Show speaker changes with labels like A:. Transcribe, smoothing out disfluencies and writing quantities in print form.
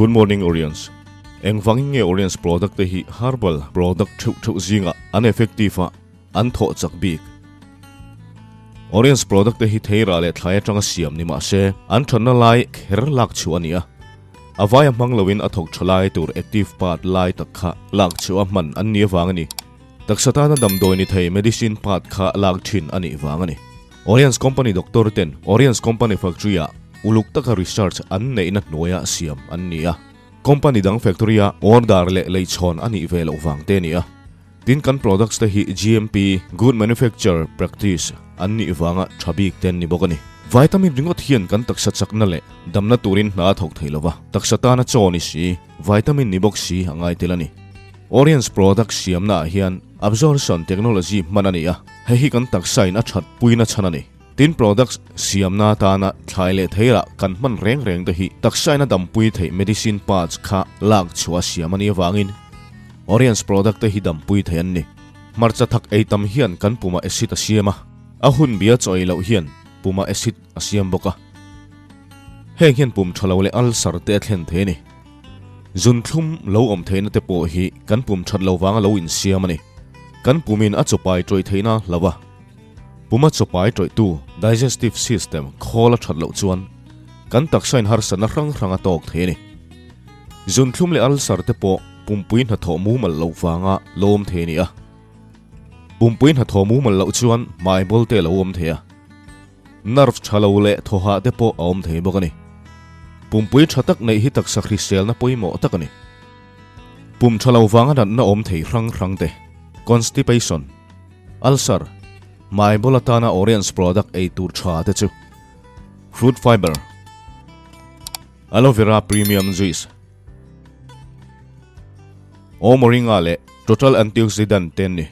A: Good morning Orions. Engvangin nge Orions product te hi herbal product theuh theuh zingah an effective a, an thawh chak bik? Orions product te hi theirah leh thlai atanga siam ni mah se, an thatna lai kher lak chhuah a ni a. A vaia hmang loin a thawk tha lai tur active part lai tak kha lak chhuah a hman an ni avang a ni. Taksa tana damdawi ni thei medicine part kha lak thin a nih vang a ni. Oriens Company doctor ten Oriens Company factory ah uluk taka research an neihna hnuaia siam an ni a. Company dang factory a order leh leichhawn a nih ve loh vang te a ni a. Tin kan products te hi GMP, Good Manufacture Practice, an nih vanga tha bik te an ni bawk a ni. Vitamin ringawt hian kan taksa chakna leh damna turin hna a thawk thei lova, taksa tana chaw ni si, vitamin ni bawk si a ngai tel a ni. Oriens product siamna ah hian absorption technology hman a ni a, hei hi kan taksa in a that puina chhan a ni. Tin products siamna atana thlai leh theirah kan hman reng reng te hi taksa in a dampui theih medicine parts kha lak chhuah siam a nih avangin Oriens product te hi dampui thei an ni. Hmarcha thak ei tam hian kan puma acid a siam a, a hun bia chaw ei loh hian puma acid a siam bawk a. Heng hian pum tha lo leh ulcer te a thlen thei a ni. Zunthlum lo awm theihna te pawh hi kan pum that lo vanga lo insiam a ni. Kan pumin a chawpai tawih theihna lo a. Puma chawpai tawihtu digestive system khawl a that loh chuan kan taksa in harsatna hrang hrang a tawk thei a ni. Zunthlum leh ulcer te pawh pumpui hnathawh mumal loh vanga lo awm thei a ni a. Pumpui hnathawh mumal loh chuan hmai bawl te a lo awm thei a. Nerve tha lo leh thawhah te pawh a awm thei bawk a ni. Pumpui tha tak neih hi taksa hriselna pawimawh tak a ni. Pum tha lo vanga natna awm thei hrang hrang te, constipation, ulcer, hmai bawl atana Oriens product ei tur tha te chu, fruit fiber, aloe vera premium juice, O moringa leh total antioxidant te an ni.